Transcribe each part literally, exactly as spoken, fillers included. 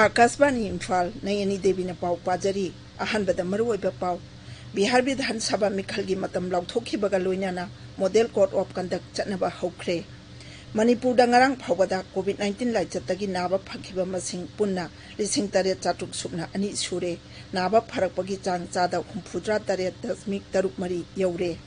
ꯑꯥꯀꯥꯁꯕꯥꯅꯤ ꯏꯝꯐꯥꯜ, ꯅꯌꯅꯤ ꯗꯦꯕꯤꯅ ꯄꯥꯎ ꯄꯥꯖꯔꯤ꯫ ꯑꯍꯥꯟꯕꯗ ꯃꯔꯨꯑꯣꯏꯕ ꯄꯥꯎ꯫ ꯕꯤꯍꯥꯔ ꯕꯤꯙꯥꯟ ꯁꯚꯥ ꯃꯤꯈꯜꯒꯤ ꯃꯇꯝ ꯂꯥꯎꯊꯣꯛꯈꯤꯕꯒ ꯂꯣꯏꯅꯅ Model Code of Conduct ꯆꯠꯅꯕ ꯍꯧꯈ꯭ꯔꯦ꯫ ꯃꯅꯤꯄꯨꯔꯗ ꯉꯔꯥꯡ ꯐꯥꯎꯕꯗ COVID nineteen ꯂꯥꯏꯆꯠꯇꯒꯤ ꯅꯥꯕ ꯐꯈꯤꯕ ꯃꯁꯤꯡ ꯄꯨꯟꯅ ꯂꯤꯁꯤꯡ ꯇꯔꯦꯠ ꯆꯥꯇ꯭ꯔꯨꯛ ꯁꯨꯞꯅ ꯑꯅꯤ ꯁꯨꯔꯦ꯫ ꯅꯥꯕ ꯐꯔꯛꯄꯒꯤ ꯆꯥꯡ ꯆꯥꯗ ꯍꯨꯝꯐꯨꯇꯔꯥ ꯇꯔꯦꯠ ꯗꯁꯃꯤꯛ ꯇꯔꯨꯛ ꯃꯔꯤ ꯌꯧꯔꯦ꯫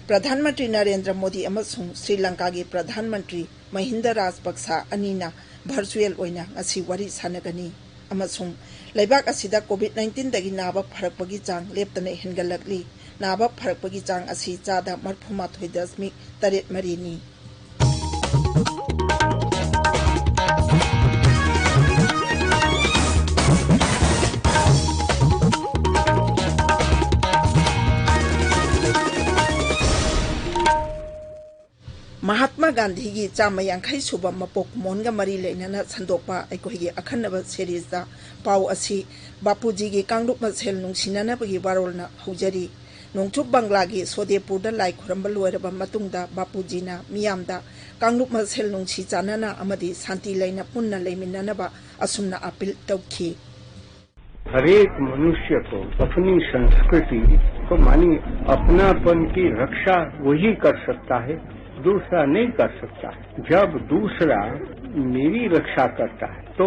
ꯄ꯭ꯔꯙꯥꯟ ꯃꯟꯇ꯭ꯔꯤ ꯅꯔꯦꯟꯗ꯭ꯔ ꯃꯣꯗꯤ ꯑꯃꯁꯨꯡ ꯁ꯭ꯔꯤ ꯂꯪꯀꯥꯒꯤ ꯄ꯭ꯔꯙꯥꯟ ꯃꯟꯇ꯭ꯔꯤ ꯃꯍꯤꯟꯗ ꯔꯥꯖꯄꯛꯁꯥ ꯑꯅꯤꯅ virtual ꯑꯣꯏꯅ ꯉꯁꯤ ꯋꯥꯔꯤ ꯁꯥꯟꯅꯒꯅꯤ꯫ ꯑꯃꯁꯨꯡ ꯂꯩꯕꯥꯛ ꯑꯁꯤꯗ COVID nineteen ꯗꯒꯤ ꯅꯥꯕ ꯐꯔꯛꯄꯒꯤ ꯆꯥꯡ ꯂꯦꯞꯇꯅ ꯍꯦꯟꯒꯠꯂꯛꯂꯤ꯫ ꯅꯥꯕ ꯐꯔꯛꯄꯒꯤ ꯆꯥꯡ ꯑꯁꯤ ꯆꯥꯗ ꯃꯔꯤꯐꯨ ꯃꯥꯊꯣꯏ ꯗꯁꯃꯤꯛ ꯇꯔꯦꯠ ꯃꯔꯤꯅꯤ꯫ ꯃꯍꯥꯠꯃꯥ ꯒꯥꯟꯙꯤꯒꯤ ꯆꯥꯝꯃ ꯌꯥꯡꯈꯩ ꯁꯨꯕ ꯃꯄꯣꯛ ꯀꯨꯝꯑꯣꯟꯒ ꯃꯔꯤ ꯂꯩꯅꯅ ꯁꯟꯗꯣꯛꯄ ꯑꯩꯈꯣꯏꯒꯤ ꯑꯈꯟꯅꯕ series ꯇ ꯄꯥꯎ ꯑꯁꯤ ꯕꯥꯄꯨꯖꯤꯒꯤ ꯀꯥꯡꯂꯨꯞ ꯃꯁꯦꯜ ꯅꯨꯡꯁꯤꯅꯅꯕꯒꯤ ꯋꯥꯔꯣꯜꯅ ꯍꯧꯖꯔꯤ꯫ ꯅꯣꯡꯆꯨꯞ ꯕꯪꯒ꯭ꯂꯥꯒꯤ ꯁꯣꯗꯦꯄꯨꯔꯗ ꯂꯥꯏ ꯈꯨꯔꯝꯕ ꯂꯣꯏꯔꯕ ꯃꯇꯨꯡꯗ ꯕꯥꯄꯨꯖꯤꯅ ꯃꯤꯌꯥꯝꯗ ꯀꯥꯡꯂꯨꯞ ꯃꯁꯦꯜ ꯅꯨꯡꯁꯤ ꯆꯥꯟꯅꯅ ꯑꯃꯗꯤ ꯁꯥꯟꯇꯤ ꯂꯩꯅ ꯄꯨꯟꯅ ꯂꯩꯃꯤꯟꯅꯅꯕ ꯑꯁꯨꯝꯅ appeal ꯇꯧꯈꯤ꯫ हर एक मनुष्य को अपनी संस्कृति को, मानी अपनापन की रक्षा वही कर सकता है, दूसरा नहीं कर सकता। जब दूसरा मेरी रक्षा करता है, तो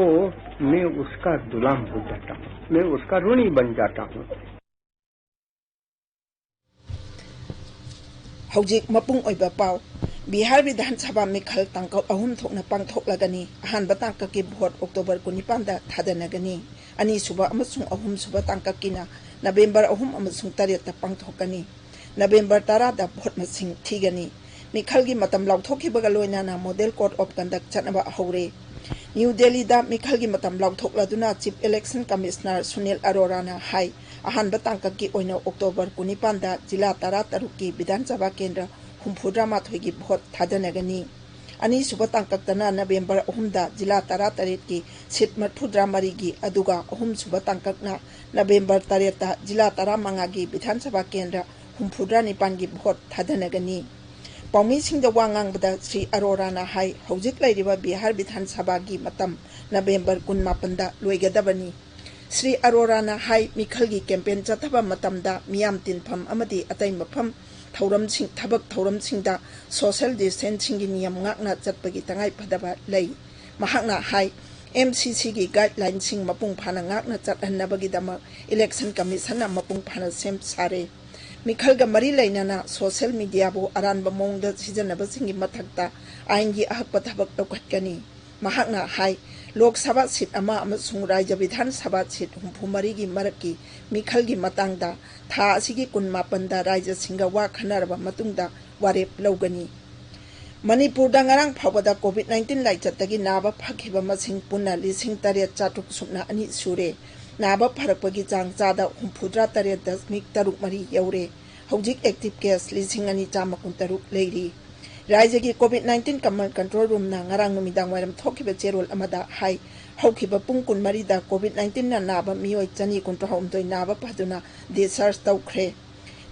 मैं उसका गुलाम हो जाता हूँ, मैं उसका ऋणी बन जाता हूँ। ꯍꯧꯖꯤꯛ ꯃꯄꯨꯡ ꯑꯣꯏꯕ ꯄꯥꯎ꯫ ꯕꯤꯍꯥꯔ ꯕꯤꯙꯥꯟ ꯁꯚꯥ ꯃꯤꯈꯜ ꯇꯥꯡꯀꯛ ꯑꯍꯨꯝ ꯊꯣꯛꯅ ꯄꯥꯡꯊꯣꯛꯂꯒꯅꯤ꯫ ꯑꯍꯥꯟꯕ ꯇꯥꯡꯀꯛꯀꯤ ꯚꯣꯠ ꯑꯣꯛꯇꯣꯕꯔ ꯀꯨꯟꯅꯤꯄꯥꯟꯗ ꯊꯥꯗꯅꯒꯅꯤ꯫ ꯑꯅꯤꯁꯨꯕ ꯑꯃꯁꯨꯡ ꯑꯍꯨꯝꯁꯨꯕ ꯇꯥꯡꯀꯛꯀꯤꯅ ꯅꯕꯦꯝꯕꯔ ꯑꯍꯨꯝ ꯑꯃꯁꯨꯡ ꯇꯔꯦꯠꯇ ꯄꯥꯡꯊꯣꯛꯀꯅꯤ꯫ ꯅꯕꯦꯝꯕꯔ ꯇꯔꯥꯗ ꯚꯣꯠ ꯃꯁꯤꯡ ꯊꯤꯒꯅꯤ꯫ ꯃꯤꯈꯜꯒꯤ ꯃꯇꯝ ꯂꯥꯎꯊꯣꯛꯈꯤꯕꯒ ꯂꯣꯏꯅꯅ Model Code of Conduct ꯆꯠꯅꯕ ꯍꯧꯔꯦ꯫ ꯅ꯭ꯌꯨ ꯗꯦꯜꯂꯤꯗ ꯃꯤꯈꯜꯒꯤ ꯃꯇꯝ ꯂꯥꯎꯊꯣꯛꯂꯗꯨꯅ Chief Election Commissioner ꯁꯨꯅꯤꯜ ꯑꯔꯣꯔꯥꯅ ꯍꯥꯏ, ꯑꯍꯥꯟꯕ ꯇꯥꯡꯀꯛꯀꯤ ꯑꯣꯏꯅ ꯑꯣꯛꯇꯣꯕꯔ ꯀꯨꯟꯅꯤꯄꯥꯟꯗ ꯖꯤꯂꯥ ꯇꯔꯥꯇꯔꯨꯛꯀꯤ ꯕꯤꯙꯥꯟ ꯁꯚꯥ ꯀꯦꯟꯗ꯭ꯔ ꯍꯨꯝꯐꯨꯇꯔꯥ ꯃꯥꯊꯣꯏꯒꯤ ꯚꯣꯠ ꯊꯥꯗꯅꯒꯅꯤ꯫ ꯑꯅꯤꯁꯨꯕ ꯇꯥꯡꯀꯛꯇꯅ ꯅꯕꯦꯝꯕꯔ ꯑꯍꯨꯝꯗ ꯖꯤꯂꯥ ꯇꯔꯥꯇꯔꯦꯠꯀꯤ ꯁꯤꯠ ꯃꯔꯤꯐꯨꯇꯔꯥ ꯃꯔꯤꯒꯤ, ꯑꯗꯨꯒ ꯑꯍꯨꯝꯁꯨꯕ ꯇꯥꯡꯀꯛꯅ ꯅꯕꯦꯝꯕꯔ ꯇꯔꯦꯠꯇ ꯖꯤꯂꯥ ꯇꯔꯥꯃꯉꯥꯒꯤ ꯕꯤꯙꯥꯟ ꯁꯚꯥ ꯀꯦꯟꯗ꯭ꯔ ꯍꯨꯝꯐꯨꯇꯔꯥ ꯅꯤꯄꯥꯟꯒꯤ ꯚꯣꯠ ꯊꯥꯗꯅꯒꯅꯤ꯫ ꯄꯥꯎꯃꯤꯁꯤꯡꯗ ꯋꯥ ꯉꯥꯡꯕꯗ ꯁ꯭ꯔꯤ ꯑꯔꯣꯔꯥꯅ ꯍꯥꯏ, ꯍꯧꯖꯤꯛ ꯂꯩꯔꯤꯕ ꯕꯤꯍꯥꯔ ꯕꯤꯙꯥꯟ ꯁꯚꯥꯒꯤ ꯃꯇꯝ ꯅꯕꯦꯝꯕꯔ ꯀꯨꯟꯃꯥꯄꯟꯗ ꯂꯣꯏꯒꯗꯕꯅꯤ꯫ ꯁ꯭ꯔꯤ ꯑꯔꯣꯔꯥꯅ ꯍꯥꯏ, ꯃꯤꯈꯜꯒꯤ ꯀꯦꯝꯄꯦꯟ ꯆꯠꯊꯕ ꯃꯇꯝꯗ ꯃꯤꯌꯥꯝ ꯇꯤꯟꯐꯝ ꯑꯃꯗꯤ ꯑꯇꯩ ꯃꯐꯝ ꯊꯧꯔꯝꯁꯤꯡ, ꯊꯕꯛ ꯊꯧꯔꯝꯁꯤꯡꯗ social distancingꯒꯤ ꯅꯤꯌꯝ ꯉꯥꯛꯅ ꯆꯠꯄꯒꯤ ꯇꯉꯥꯏ ꯐꯗꯕ ꯂꯩ꯫ ꯃꯍꯥꯛꯅ ꯍꯥꯏ, MCCꯒꯤ guidelineꯁꯤꯡ ꯃꯄꯨꯡ ꯐꯥꯅ ꯉꯥꯛꯅ ꯆꯠꯍꯟꯅꯕꯒꯤꯗꯃꯛ Election Commissionꯅ ꯃꯄꯨꯡ ꯐꯥꯅ ꯁꯦꯝ ꯁꯥꯔꯦ꯫ ꯃꯤꯈꯜꯒ ꯃꯔꯤ ꯂꯩꯅꯅ social mediaꯕꯨ ꯑꯔꯥꯟꯕ ꯃꯑꯣꯡꯗ ꯁꯤꯖꯤꯟꯅꯕꯁꯤꯡꯒꯤ ꯃꯊꯛꯇ ꯑꯥꯏꯟꯒꯤ ꯑꯍꯛꯄ ꯊꯕꯛ ꯂꯧꯈꯠꯀꯅꯤ꯫ ꯃꯍꯥꯛꯅ ꯍꯥꯏ, ꯂꯣꯛ ꯁꯚꯥ ꯁꯤꯠ ꯑꯃ ꯑꯃꯁꯨꯡ ꯔꯥꯖ꯭ꯌ ꯕꯤꯙꯥꯟ ꯁꯚꯥ ꯁꯤꯠ ꯍꯨꯝꯐꯨ ꯃꯔꯤꯒꯤ ꯃꯔꯛꯀꯤ ꯃꯤꯈꯜꯒꯤ ꯃꯇꯥꯡꯗ ꯊꯥ ꯑꯁꯤꯒꯤ ꯀꯨꯟꯃꯥꯄꯟꯗ ꯔꯥꯖ꯭ꯌꯁꯤꯡꯒ ꯋꯥ ꯈꯟꯅꯔꯕ ꯃꯇꯨꯡꯗ ꯋꯥꯔꯦꯞ ꯂꯧꯒꯅꯤ꯫ ꯃꯅꯤꯄꯨꯔꯗ ꯉꯔꯥꯡ ꯐꯥꯎꯕꯗ COVID nineteen ꯂꯥꯏꯆꯠꯇꯒꯤ ꯅꯥꯕ ꯐꯈꯤꯕ ꯃꯁꯤꯡ ꯄꯨꯟꯅ ꯂꯤꯁꯤꯡ ꯇꯔꯦꯠ ꯆꯥꯇ꯭ꯔꯨꯛ ꯁꯨꯞꯅ ꯑꯅꯤ ꯁꯨꯔꯦ꯫ ꯅꯥꯕ ꯐꯔꯛꯄꯒꯤ ꯆꯥꯡ ꯆꯥꯗ ꯍꯨꯝꯐꯨꯇꯔꯥ ꯇꯔꯦꯠ ꯗꯁꯃꯤꯛ ꯇꯔꯨꯛ ꯃꯔꯤ ꯌꯧꯔꯦ꯫ ꯍꯧꯖꯤꯛ active case ꯂꯤꯁꯤꯡ ꯑꯅꯤ ꯆꯥꯝꯃ ꯀꯨꯟꯇꯔꯨꯛ ꯂꯩꯔꯤ꯫ ꯔꯥꯖ꯭ꯌꯒꯤ COVID nineteen Command Control Roomꯅ ꯉꯔꯥꯡ ꯅꯨꯃꯤꯗꯥꯡ ꯋꯥꯏꯔꯝ ꯊꯣꯛꯈꯤꯕ ꯆꯦꯔꯣꯜ ꯑꯃꯗ ꯍꯥꯏ, ꯍꯧꯈꯤꯕ ꯄꯨꯡ ꯀꯨꯟꯃꯔꯤꯗ COVID nineteenꯅ ꯅꯥꯕ ꯃꯤꯑꯣꯏ ꯆꯅꯤ ꯀꯨꯟꯊ꯭ꯔꯥꯍꯨꯝꯗꯣꯏ ꯅꯥꯕ ꯐꯗꯨꯅ discharge ꯇꯧꯈ꯭ꯔꯦ꯫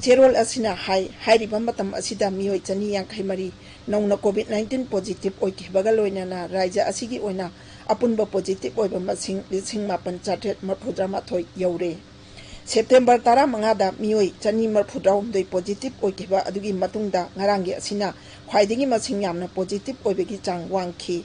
ꯆꯦꯔꯣꯜ ꯑꯁꯤꯅ ꯍꯥꯏ, ꯍꯥꯏꯔꯤꯕ ꯃꯇꯝ ꯑꯁꯤꯗ ꯃꯤꯑꯣꯏ ꯆꯅꯤ ꯌꯥꯡꯈꯩ ꯃꯔꯤ ꯅꯧꯅ COVID nineteen positive ꯑꯣꯏꯈꯤꯕꯒ ꯂꯣꯏꯅꯅ ꯔꯥꯖ꯭ꯌ ꯑꯁꯤꯒꯤ ꯑꯣꯏꯅ ꯑꯄꯨꯟꯕ positive ꯑꯣꯏꯕ ꯃꯁꯤꯡ ꯂꯤꯁꯤꯡ ꯃꯥꯄꯟ ꯆꯥꯇ꯭ꯔꯦꯠ ꯃꯔꯤꯐꯨꯇꯔꯥꯃꯥꯊꯣꯏ ꯌꯧꯔꯦ꯫ September ꯇꯔꯥꯃꯉꯥꯗ ꯃꯤꯑꯣꯏ ꯆꯅꯤ ꯃꯔꯤꯐꯨꯇꯔꯥꯍꯨꯝꯗꯣꯏ positive ꯑꯣꯏꯈꯤꯕ ꯑꯗꯨꯒꯤ ꯃꯇꯨꯡꯗ ꯉꯔꯥꯡꯒꯤ ꯑꯁꯤꯅ ꯈ꯭ꯋꯥꯏꯗꯒꯤ ꯃꯁꯤꯡ ꯌꯥꯝꯅ positive ꯑꯣꯏꯕꯒꯤ ꯆꯥꯡ ꯋꯥꯡꯈꯤ꯫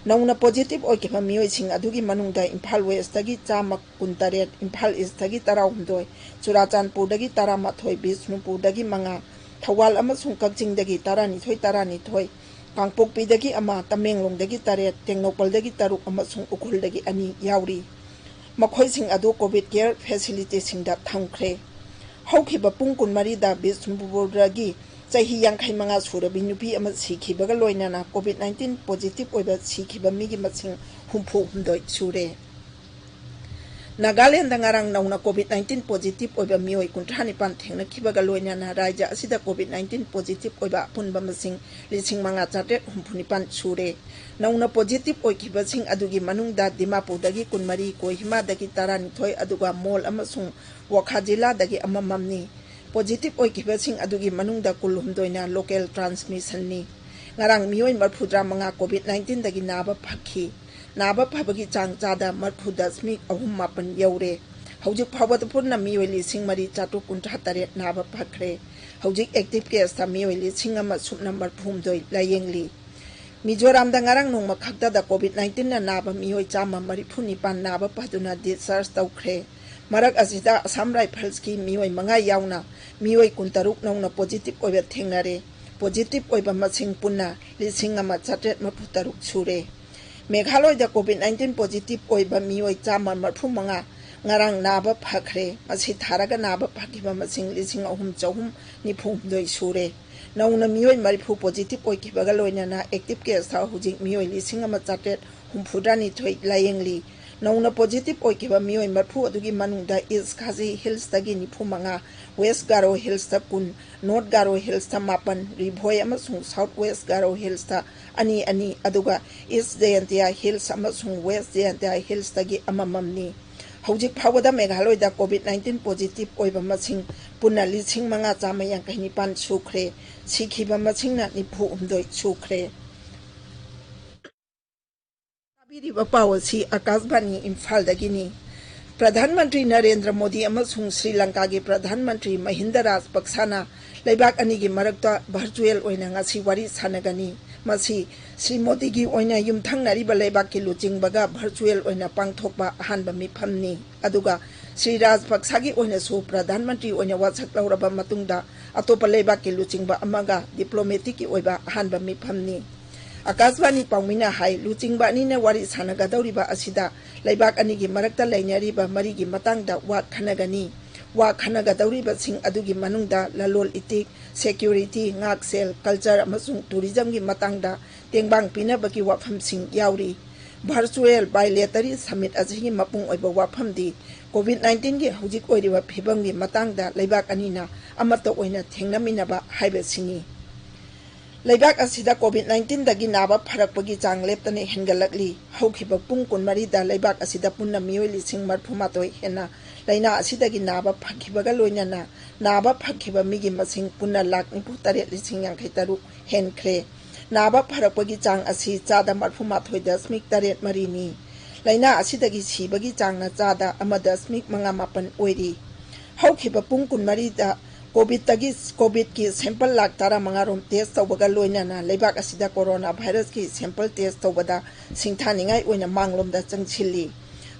ꯅꯧꯅ positive ꯑꯣꯏꯈꯤꯕ ꯃꯤꯑꯣꯏꯁꯤꯡ ꯑꯗꯨꯒꯤ ꯃꯅꯨꯡꯗ ꯏꯝꯐꯥꯜ Westꯇꯒꯤ ꯆꯥꯝꯃ ꯀꯨꯟꯇꯔꯦꯠ, ꯏꯝꯐꯥꯜ Eastꯇꯒꯤ ꯇꯔꯥꯍꯨꯝꯗꯣꯏ, ꯆꯨꯔꯥꯆꯥꯟꯄꯨꯔꯗꯒꯤ ꯇꯔꯥꯃꯥꯊꯣꯏ, ꯕꯤꯁꯅꯨꯄꯨꯔꯗꯒꯤ ꯃꯉꯥ, ꯊꯧꯕꯥꯜ ꯑꯃꯁꯨꯡ ꯀꯛꯆꯤꯡꯗꯒꯤ ꯇꯔꯥꯅꯤꯊꯣꯏ, ꯇꯔꯥꯅꯤꯊꯣꯏ, ꯀꯥꯡꯄꯣꯛꯄꯤꯗꯒꯤ ꯑꯃ, ꯇꯃꯦꯡꯂꯣꯡꯗꯒꯤ ꯇꯔꯦꯠ, ꯇꯦꯡꯅꯧꯄꯜꯗꯒꯤ ꯇꯔꯨꯛ ꯑꯃꯁꯨꯡ ꯎꯈ꯭ꯔꯨꯜꯗꯒꯤ ꯑꯅꯤ ꯌꯥꯎꯔꯤ꯫ ꯃꯈꯣꯏꯁꯤꯡ ꯑꯗꯨ COVID care facilityꯁꯤꯡꯗ ꯊꯝꯈ꯭ꯔꯦ꯫ ꯍꯧꯈꯤꯕ ꯄꯨꯡ ꯀꯨꯟꯃꯔꯤꯗ ꯕꯤꯁꯅꯨꯄꯨꯔꯗꯒꯤ ꯆꯍꯤ ꯌꯥꯡꯈꯩ ꯃꯉꯥ ꯁꯨꯔꯕꯤ ꯅꯨꯄꯤ ꯑꯃ ꯁꯤꯈꯤꯕꯒ ꯂꯣꯏꯅꯅ COVID nineteen positive ꯑꯣꯏꯕ ꯁꯤꯈꯤꯕ ꯃꯤꯒꯤ ꯃꯁꯤꯡ ꯍꯨꯝꯐꯨ ꯍꯨꯝꯗꯣꯏ ꯁꯨꯔꯦ꯫ ꯅꯥꯒꯥꯂꯦꯟꯗ ꯉꯔꯥꯡ ꯅꯧꯅ COVID nineteen positive ꯑꯣꯏꯕ ꯃꯤꯑꯣꯏ ꯀꯨꯟꯊ꯭ꯔꯥ ꯅꯤꯄꯥꯟ ꯊꯦꯡꯅꯈꯤꯕꯒ ꯂꯣꯏꯅꯅ ꯔꯥꯖ꯭ꯌ ꯑꯁꯤꯗ COVID nineteen positive ꯑꯣꯏꯕ ꯑꯄꯨꯟꯕ ꯃꯁꯤꯡ ꯂꯤꯁꯤꯡ ꯃꯉꯥ ꯆꯥꯇ꯭ꯔꯦꯠ ꯍꯨꯝꯐꯨ ꯅꯤꯄꯥꯟ ꯁꯨꯔꯦ꯫ ꯅꯧꯅ positive ꯑꯣꯏꯈꯤꯕꯁꯤꯡ ꯑꯗꯨꯒꯤ ꯃꯅꯨꯡꯗ ꯗꯤꯃꯥꯄꯨꯔꯗꯒꯤ ꯀꯨꯟꯃꯔꯤ, ꯀꯣꯍꯤꯃꯥꯗꯒꯤ ꯇꯔꯥꯅꯤꯊꯣꯏ, ꯑꯗꯨꯒ ꯃꯣꯜ ꯑꯃꯁꯨꯡ ꯋꯣꯈꯥ ꯖꯤꯂꯥꯗꯒꯤ ꯑꯃꯃꯝꯅꯤ꯫ ꯄꯣꯖꯤꯇꯤꯚ ꯑꯣꯏꯈꯤꯕꯁꯤꯡ ꯑꯗꯨꯒꯤ ꯃꯅꯨꯡꯗ ꯀꯨꯟꯍꯨꯝꯗꯣꯏꯅ ꯂꯣꯀꯦꯜ ꯇ꯭ꯔꯥꯟꯁꯃꯤꯁꯟꯅꯤ꯫ ꯉꯔꯥꯡ ꯃꯤꯑꯣꯏ ꯃꯔꯤꯐꯨꯇꯔꯥ ꯃꯉꯥ ꯀꯣꯚꯤꯗ ꯅꯥꯏꯟꯇꯤꯟꯗꯒꯤ ꯅꯥꯕ ꯐꯈꯤ꯫ ꯅꯥꯕ ꯐꯕꯒꯤ ꯆꯥꯡ ꯆꯥꯗ ꯃꯔꯤꯐꯨ ꯗꯁꯃꯤꯛ ꯑꯍꯨꯝ ꯃꯥꯄꯟ ꯌꯧꯔꯦ꯫ ꯍꯧꯖꯤꯛ ꯐꯥꯎꯕꯗ ꯄꯨꯟꯅ ꯃꯤꯑꯣꯏ ꯂꯤꯁꯤꯡ ꯃꯔꯤ ꯆꯥꯇ꯭ꯔꯨꯛ ꯀꯨꯟꯊ꯭ꯔꯥ ꯇꯔꯦꯠ ꯅꯥꯕ ꯐꯈ꯭ꯔꯦ꯫ ꯍꯧꯖꯤꯛ ꯑꯦꯛꯇꯤꯚ ꯀꯦꯁꯇ ꯃꯤꯑꯣꯏ ꯂꯤꯁꯤꯡ ꯑꯃ ꯁꯨꯞꯅ ꯃꯔꯤꯐꯨꯍꯨꯝꯗꯣꯏ ꯂꯥꯌꯦꯡꯂꯤ꯫ ꯃꯤꯖꯣꯔꯥꯝꯗ ꯉꯔꯥꯡ ꯅꯣꯡꯃ ꯈꯛꯇꯗ ꯀꯣꯚꯤꯗ ꯅꯥꯏꯟꯇꯤꯟꯅ ꯅꯥꯕ ꯃꯤꯑꯣꯏ ꯆꯥꯝꯃ ꯃꯔꯤꯐꯨ ꯅꯤꯄꯥꯟ ꯅꯥꯕ ꯐꯗꯨꯅ ꯗꯤꯁꯆꯥꯔꯖ ꯇꯧꯈ꯭ꯔꯦ꯫ ꯃꯔꯛ ꯑꯁꯤꯗ ꯑꯁꯥꯝ ꯔꯥꯏꯐꯜꯁꯀꯤ ꯃꯤꯑꯣꯏ ꯃꯉꯥ ꯌꯥꯎꯅ ꯃꯤꯑꯣꯏ ꯀꯨꯟꯇꯔꯨꯛ ꯅꯧꯅ ꯄꯣꯖꯤꯇꯤꯚ ꯑꯣꯏꯕ ꯊꯦꯡꯅꯔꯦ꯫ ꯄꯣꯖꯤꯇꯤꯚ ꯑꯣꯏꯕ ꯃꯁꯤꯡ ꯄꯨꯟꯅ ꯂꯤꯁꯤꯡ ꯑꯃ ꯆꯥꯇ꯭ꯔꯦꯠ ꯃꯔꯤꯐꯨ ꯇꯔꯨꯛ ꯁꯨꯔꯦ꯫ ꯃꯦꯘꯥꯂꯣꯏꯗ ꯀꯣꯚꯤꯗ ꯅꯥꯏꯟꯇꯤꯟ ꯄꯣꯖꯤꯇꯤꯚ ꯑꯣꯏꯕ ꯃꯤꯑꯣꯏ ꯆꯥꯝꯃ ꯃꯔꯤꯐꯨ ꯃꯉꯥ ꯉꯔꯥꯡ ꯅꯥꯕ ꯐꯈ꯭ꯔꯦ꯫ ꯃꯁꯤ ꯊꯥꯔꯒ ꯅꯥꯕ ꯐꯈꯤꯕ ꯃꯁꯤꯡ ꯂꯤꯁꯤꯡ ꯑꯍꯨꯝ ꯆꯍꯨꯝ ꯅꯤꯐꯨ ꯍꯨꯝꯗꯣꯏ ꯁꯨꯔꯦ꯫ ꯅꯧꯅ ꯃꯤꯑꯣꯏ ꯃꯔꯤꯐꯨ ꯄꯣꯖꯤꯇꯤꯚ ꯑꯣꯏꯈꯤꯕꯒ ꯂꯣꯏꯅꯅ ꯑꯦꯛꯇꯤꯚ ꯀꯦꯁꯇ ꯍꯧꯖꯤꯛ ꯃꯤꯑꯣꯏ ꯂꯤꯁꯤꯡ ꯑꯃ ꯆꯥꯇ꯭ꯔꯦꯠ ꯍꯨꯝꯐꯨꯇꯔꯥꯅꯤꯊꯣꯏ ꯂꯥꯌꯦꯡꯂꯤ꯫ ꯅꯧꯅ ꯄꯣꯖꯤꯇꯤꯚ ꯑꯣꯏꯈꯤꯕ ꯃꯤꯑꯣꯏ ꯃꯔꯤꯐꯨ ꯑꯗꯨꯒꯤ ꯃꯅꯨꯡꯗ ꯏꯁ ꯈꯥꯁꯤ ꯍꯤꯜꯁꯇꯒꯤ ꯅꯤꯐꯨ ꯃꯉꯥ, ꯋꯦꯁ ꯒꯥꯔꯣ ꯍꯤꯜꯁꯇ ꯀꯨꯟ, ꯅꯣꯔꯠ ꯒꯥꯔꯣ ꯍꯤꯜꯁꯇ ꯃꯥꯄꯟ, ꯔꯤꯚꯣꯏ ꯑꯃꯁꯨꯡ ꯁꯥꯎꯠ ꯋꯦꯁ ꯒꯥꯔꯣ ꯍꯤꯜꯁꯇ ꯑꯅꯤ ꯑꯅꯤ, ꯑꯗꯨꯒ ꯏꯁ ꯖꯌꯟꯇꯤꯌꯥ ꯍꯤꯜꯁ ꯑꯃꯁꯨꯡ ꯋꯦꯁ ꯖꯌꯟꯇꯤꯌꯥ ꯍꯤꯜꯁꯇꯒꯤ ꯑꯃꯃꯝꯅꯤ꯫ ꯍꯧꯖꯤꯛ ꯐꯥꯎꯕꯗ ꯃꯦꯘꯥꯂꯣꯏꯗ ꯀꯣꯚꯤꯗ ꯅꯥꯏꯟꯇꯤꯟ ꯄꯣꯖꯤꯇꯤꯚ ꯑꯣꯏꯕ ꯃꯁꯤꯡ ꯄꯨꯟꯅ ꯂꯤꯁꯤꯡ ꯃꯉꯥ ꯆꯥꯝꯃ ꯌꯥꯡꯈꯩ ꯅꯤꯄꯥꯟ ꯁꯨꯈ꯭ꯔꯦ꯫ ꯁꯤꯈꯤꯕ ꯃꯁꯤꯡꯅ ꯅꯤꯐꯨ ꯍꯨꯝꯗꯣꯏ ꯁꯨꯈ꯭ꯔꯦ꯫ ꯇꯥꯕꯤꯔꯤꯕ ꯄꯥꯎ ꯑꯁꯤ ꯑꯀꯥꯁꯕꯥꯅꯤ ꯏꯝꯐꯥꯜꯗꯒꯤꯅꯤ꯫ ꯄ꯭ꯔꯙꯥꯟ ꯃꯟꯇ꯭ꯔꯤ ꯅꯔꯦꯟꯗ꯭ꯔ ꯃꯣꯗꯤ ꯑꯃꯁꯨꯡ ꯁ꯭ꯔꯤ ꯂꯪꯀꯥꯒꯤ ꯄ꯭ꯔꯙꯥꯟ ꯃꯟꯇ꯭ꯔꯤ ꯃꯍꯤꯟꯗ ꯔꯥꯖꯄꯛꯁꯥꯅ ꯂꯩꯕꯥꯛ ꯑꯅꯤꯒꯤ ꯃꯔꯛꯇ ꯚꯔꯆꯨꯑꯦꯜ ꯑꯣꯏꯅ ꯉꯁꯤ ꯋꯥꯔꯤ ꯁꯥꯟꯅꯒꯅꯤ꯫ ꯃꯁꯤ ꯁ꯭ꯔꯤ ꯃꯣꯗꯤꯒꯤ ꯑꯣꯏꯅ ꯌꯨꯝꯊꯪꯅꯔꯤꯕ ꯂꯩꯕꯥꯛꯀꯤ ꯂꯨꯆꯤꯡꯕꯒ ꯚꯔꯆꯨꯑꯦꯜ ꯑꯣꯏꯅ ꯄꯥꯡꯊꯣꯛꯄ ꯑꯍꯥꯟꯕ ꯃꯤꯐꯝꯅꯤ꯫ ꯑꯗꯨꯒ ꯁ꯭ꯔꯤ ꯔꯥꯖꯄꯛꯁꯥꯒꯤ ꯑꯣꯏꯅꯁꯨ ꯄ꯭ꯔꯙꯥꯟ ꯃꯟꯇ꯭ꯔꯤ ꯑꯣꯏꯅ ꯋꯥꯁꯛ ꯂꯧꯔꯕ ꯃꯇꯨꯡꯗ ꯑꯇꯣꯞꯄ ꯂꯩꯕꯥꯛꯀꯤ ꯂꯨꯆꯤꯡꯕ ꯑꯃꯒ ꯗꯤꯄ꯭ꯂꯣꯃꯦꯇꯤꯛꯀꯤ ꯑꯣꯏꯕ ꯑꯍꯥꯟꯕ ꯃꯤꯐꯝꯅꯤ꯫ ꯑꯀꯥꯁꯕꯥꯅꯤ ꯄꯥꯎꯃꯤꯅ ꯍꯥꯏ, ꯂꯨꯆꯤꯡꯕ ꯑꯅꯤꯅ ꯋꯥꯔꯤ ꯁꯥꯟꯅꯒꯗꯧꯔꯤꯕ ꯑꯁꯤꯗ ꯂꯩꯕꯥꯛ ꯑꯅꯤꯒꯤ ꯃꯔꯛꯇ ꯂꯩꯅꯔꯤꯕ ꯃꯔꯤꯒꯤ ꯃꯇꯥꯡꯗ ꯋꯥ ꯈꯟꯅꯒꯅꯤ꯫ ꯋꯥ ꯈꯟꯅꯒꯗꯧꯔꯤꯕꯁꯤꯡ ꯑꯗꯨꯒꯤ ꯃꯅꯨꯡꯗ ꯂꯂꯣꯟ ꯏꯇꯤꯛ, ꯁꯦꯀ꯭ꯌꯨꯔꯤꯇꯤ, ꯉꯥꯛꯁꯦꯜ, ꯀꯜꯆꯔ ꯑꯃꯁꯨꯡ ꯇꯨꯔꯤꯖꯝꯒꯤ ꯃꯇꯥꯡꯗ ꯇꯦꯡꯕꯥꯡ ꯄꯤꯅꯕꯒꯤ ꯋꯥꯐꯝꯁꯤꯡ ꯌꯥꯎꯔꯤ꯫ ꯚꯔꯆꯨꯑꯦꯜ ꯕꯥꯏꯂꯦꯇꯔꯤ ꯁꯃꯤꯠ ꯑꯁꯤꯒꯤ ꯃꯄꯨꯡ ꯑꯣꯏꯕ ꯋꯥꯐꯝꯗꯤ ꯀꯣꯚꯤꯗ ꯅꯥꯏꯟꯇꯤꯟꯒꯤ ꯍꯧꯖꯤꯛ ꯑꯣꯏꯔꯤꯕ ꯐꯤꯕꯝꯒꯤ ꯃꯇꯥꯡꯗ ꯂꯩꯕꯥꯛ ꯑꯅꯤꯅ ꯑꯃꯠꯇ ꯑꯣꯏꯅ ꯊꯦꯡꯅꯃꯤꯟꯅꯕ ꯍꯥꯏꯕꯁꯤꯅꯤ꯫ ꯂꯩꯕꯥꯛ ꯑꯁꯤꯗ COVID nineteen ꯗꯒꯤ ꯅꯥꯕ ꯐꯔꯛꯄꯒꯤ ꯆꯥꯡ ꯂꯦꯞꯇꯅ ꯍꯦꯟꯒꯠꯂꯛꯂꯤ꯫ ꯍꯧꯈꯤꯕ ꯄꯨꯡ ꯀꯨꯟꯃꯔꯤꯗ ꯂꯩꯕꯥꯛ ꯑꯁꯤꯗ ꯄꯨꯟꯅ ꯃꯤꯑꯣꯏ ꯂꯤꯁꯤꯡ ꯃꯔꯤꯐꯨ ꯃꯥꯊꯣꯏ ꯍꯦꯟꯅ ꯂꯥꯏꯅꯥ ꯑꯁꯤꯗꯒꯤ ꯅꯥꯕ ꯐꯈꯤꯕꯒ ꯂꯣꯏꯅꯅ ꯅꯥꯕ ꯐꯈꯤꯕ ꯃꯤꯒꯤ ꯃꯁꯤꯡ ꯄꯨꯟꯅ ꯂꯥꯈ ꯅꯤꯐꯨ ꯇꯔꯦꯠ ꯂꯤꯁꯤꯡ ꯌꯥꯡꯈꯩ ꯇꯔꯨꯛ ꯍꯦꯟꯈ꯭ꯔꯦ꯫ ꯅꯥꯕ ꯐꯔꯛꯄꯒꯤ ꯆꯥꯡ ꯑꯁꯤ ꯆꯥꯗ ꯃꯔꯤꯐꯨ ꯃꯥꯊꯣꯏ ꯗꯁꯃꯤꯛ ꯇꯔꯦꯠ ꯃꯔꯤꯅꯤ꯫ ꯂꯥꯏꯅꯥ ꯑꯁꯤꯗꯒꯤ ꯁꯤꯕꯒꯤ ꯆꯥꯡꯅ ꯆꯥꯗ ꯑꯃ ꯗꯁꯃꯤꯛ ꯃꯉꯥ ꯃꯥꯄꯟ ꯑꯣꯏꯔꯤ꯫ ꯍꯧꯈꯤꯕ ꯄꯨꯡ ꯀꯨꯟꯃꯔꯤꯗ COVIDꯇꯒꯤ, COVIDꯀꯤ sample ꯂꯥꯈ ꯇꯔꯥꯃꯉꯥ ꯔꯣꯝ test ꯇꯧꯕꯒ ꯂꯣꯏꯅꯅ ꯂꯩꯕꯥꯛ ꯑꯁꯤꯗ corona virusꯀꯤ sample test ꯇꯧꯕꯗ ꯁꯤꯡꯊꯥꯅꯤꯡꯉꯥꯏ ꯑꯣꯏꯅ ꯃꯥꯡꯂꯣꯝꯗ ꯆꯪꯁꯤꯜꯂꯤ꯫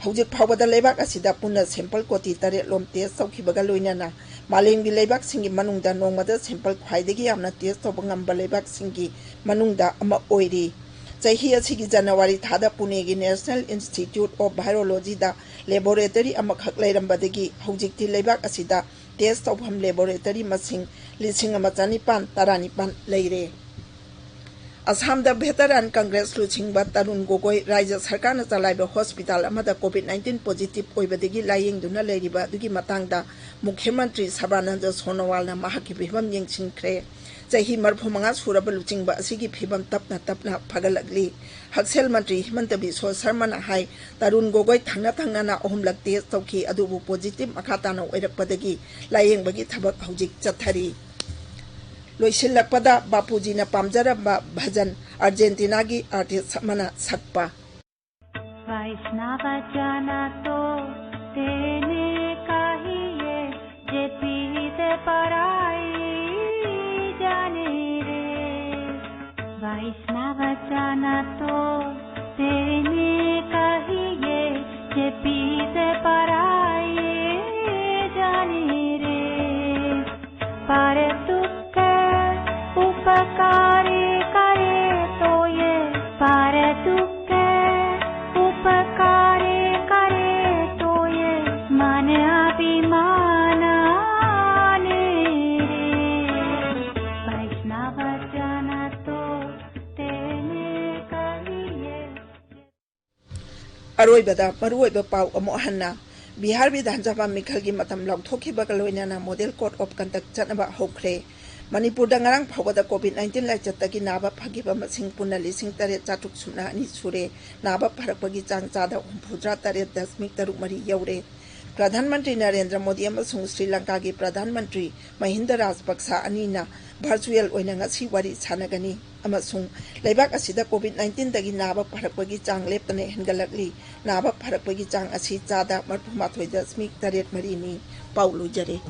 ꯍꯧꯖꯤꯛ ꯐꯥꯎꯕꯗ ꯂꯩꯕꯥꯛ ꯑꯁꯤꯗ ꯄꯨꯟꯅ sample ꯀꯣꯇꯤ ꯇꯔꯦꯠ ꯂꯣꯝ test ꯇꯧꯈꯤꯕꯒ ꯂꯣꯏꯅꯅ ꯃꯥꯂꯦꯝꯒꯤ ꯂꯩꯕꯥꯛꯁꯤꯡꯒꯤ ꯃꯅꯨꯡꯗ ꯅꯣꯡꯃꯗ sample ꯈ꯭ꯋꯥꯏꯗꯒꯤ ꯌꯥꯝꯅ test ꯇꯧꯕ ꯉꯝꯕ ꯂꯩꯕꯥꯛꯁꯤꯡꯒꯤ ꯃꯅꯨꯡꯗ ꯑꯃ ꯑꯣꯏꯔꯤ꯫ ꯆꯍꯤ ꯑꯁꯤꯒꯤ ꯖꯅꯋꯥꯔꯤ ꯊꯥꯗ ꯄꯨꯅꯦꯒꯤ National Institute of Virologyꯗ laboratory ꯑꯃꯈꯛ ꯂꯩꯔꯝꯕꯗꯒꯤ ꯍꯧꯖꯤꯛꯇꯤ ꯂꯩꯕꯥꯛ ꯑꯁꯤꯗ test ꯇꯧꯐꯝ laboratory ꯃꯁꯤꯡ ꯂꯤꯁꯤꯡ ꯑꯃ ꯆꯅꯤꯄꯥꯟ ꯇꯔꯥꯅꯤꯄꯥꯟ ꯂꯩꯔꯦ꯫ ꯑꯁꯥꯝꯗ Veteran Congress ꯂꯨꯆꯤꯡꯕ ꯇꯔꯨꯟ ꯒꯣꯒꯣꯏ ꯔꯥꯖ꯭ꯌ ꯁꯔꯀꯥꯔꯅ ꯆꯂꯥꯏꯕ hospital ꯑꯃꯗ COVID nineteen positive ꯑꯣꯏꯕꯗꯒꯤ ꯂꯥꯌꯦꯡꯗꯨꯅ ꯂꯩꯔꯤꯕ ꯑꯗꯨꯒꯤ ꯃꯇꯥꯡꯗ ꯃꯨꯈ꯭ꯌ ꯃꯟꯇ꯭ꯔꯤ ꯁꯔꯕꯥꯅꯟꯗ ꯁꯣꯅꯣꯋꯥꯜꯅ ꯃꯍꯥꯛꯀꯤ ꯐꯤꯚꯝ ꯌꯦꯡꯁꯤꯟꯈ꯭ꯔꯦ꯫ ꯆꯍꯤ ꯃꯔꯤꯐꯨ ꯃꯉꯥ ꯁꯨꯔꯕ ꯂꯨꯆꯤꯡꯕ ꯑꯁꯤꯒꯤ ꯐꯤꯚꯝ ꯇꯞꯅ ꯇꯞꯅ ꯐꯒꯠꯂꯛꯂꯤ꯫ ꯍꯛꯁꯦꯜ ꯃꯟꯇ꯭ꯔꯤ ꯍꯤꯃꯟꯇ ꯕꯤꯁ꯭ꯋ ꯁꯔꯃꯅ ꯍꯥꯏ, ꯇꯔꯨꯟ ꯒꯣꯒꯣꯏ ꯊꯪꯅ ꯊꯪꯅꯅ ꯑꯍꯨꯝꯂꯛ test ꯇꯧꯈꯤ, ꯑꯗꯨꯕꯨ positive ꯃꯈꯥ ꯇꯥꯅ ꯑꯣꯏꯔꯛꯄꯗꯒꯤ ꯂꯥꯌꯦꯡꯕꯒꯤ ꯊꯕꯛ ꯍꯧꯖꯤꯛ ꯆꯠꯊꯔꯤ꯫ ꯂꯣꯏꯁꯤꯜꯂꯛꯄꯗ ꯕꯥꯄꯨꯖꯤꯅ ꯄꯥꯝꯖꯔꯝꯕ ꯚꯖꯟ, ꯑꯥꯔꯖꯦꯟꯇꯤꯅꯥꯒꯤ artist ꯑꯃꯅ ꯁꯛꯄ꯫ वैष्णव जन तो तेने कहिए, जे पीत पराई जाने रे। वैष्णव जन तो तेने कहिए, जे पीत पराई जाने रे। पर दुख उपकारी करे तो ये, पर दुख उपकारी करे तो ये, मन अभिमान आने रे। वैष्णव जन तो तेने कहिए। ꯑꯔꯣꯏꯕꯗ ꯃꯔꯨꯑꯣꯏꯕ ꯄꯥꯎ ꯑꯃꯨꯛ ꯍꯟꯅ꯫ ꯕꯤꯍꯥꯔ ꯕꯤꯙꯥꯟ ꯁꯚꯥ ꯃꯤꯈꯜꯒꯤ ꯃꯇꯝ ꯂꯥꯎꯊꯣꯛꯈꯤꯕꯒ ꯂꯣꯏꯅꯅ model code of conduct ꯆꯠꯅꯕ ꯍꯧꯈ꯭ꯔꯦ꯫ ꯃꯅꯤꯄꯨꯔꯗ ꯉꯔꯥꯡ ꯐꯥꯎꯕꯗ COVID nineteen ꯂꯥꯏꯆꯠꯇꯒꯤ ꯅꯥꯕ ꯐꯈꯤꯕ ꯃꯁꯤꯡ ꯄꯨꯟꯅ ꯂꯤꯁꯤꯡ ꯇꯔꯦꯠ ꯆꯥꯇ꯭ꯔꯨꯛ ꯁꯨꯞꯅ ꯑꯅꯤ ꯁꯨꯔꯦ꯫ ꯅꯥꯕ ꯐꯔꯛꯄꯒꯤ ꯆꯥꯡ ꯆꯥꯗ ꯍꯨꯝꯐꯨꯇꯔꯥ ꯇꯔꯦꯠ ꯗꯁꯃꯤꯛ ꯇꯔꯨꯛ ꯃꯔꯤ ꯌꯧꯔꯦ꯫ ꯄ꯭ꯔꯙꯥꯟ ꯃꯟꯇ꯭ꯔꯤ ꯅꯔꯦꯟꯗ꯭ꯔ ꯃꯣꯗꯤ ꯑꯃꯁꯨꯡ ꯁ꯭ꯔꯤ ꯂꯪꯀꯥꯒꯤ ꯄ꯭ꯔꯙꯥꯟ ꯃꯟꯇ꯭ꯔꯤ ꯃꯍꯤꯟꯗ ꯔꯥꯖꯄꯛꯁꯥ ꯑꯅꯤꯅ ꯚꯔꯆꯨꯑꯦꯜ ꯑꯣꯏꯅ ꯉꯁꯤ ꯋꯥꯔꯤ ꯁꯥꯟꯅꯒꯅꯤ ꯑꯃꯁꯨꯡ ꯂꯩꯕꯥꯛ ꯑꯁꯤꯗ COVID nineteenꯗꯒꯤ ꯅꯥꯕ ꯐꯔꯛꯄꯒꯤ ꯆꯥꯡ ꯂꯦꯞꯇꯅ ꯍꯦꯟꯒꯠꯂꯛꯂꯤ꯫ ꯅꯥꯕ ꯐꯔꯛꯄꯒꯤ ꯆꯥꯡ ꯑꯁꯤ ꯆꯥꯗ ꯃꯔꯤꯐꯨ ꯃꯥꯊꯣꯏ ꯗꯁꯃꯤꯛ ꯇꯔꯦꯠ ꯃꯔꯤꯅꯤ꯫ ꯄꯥꯎ ꯂꯣꯏꯖꯔꯦ꯫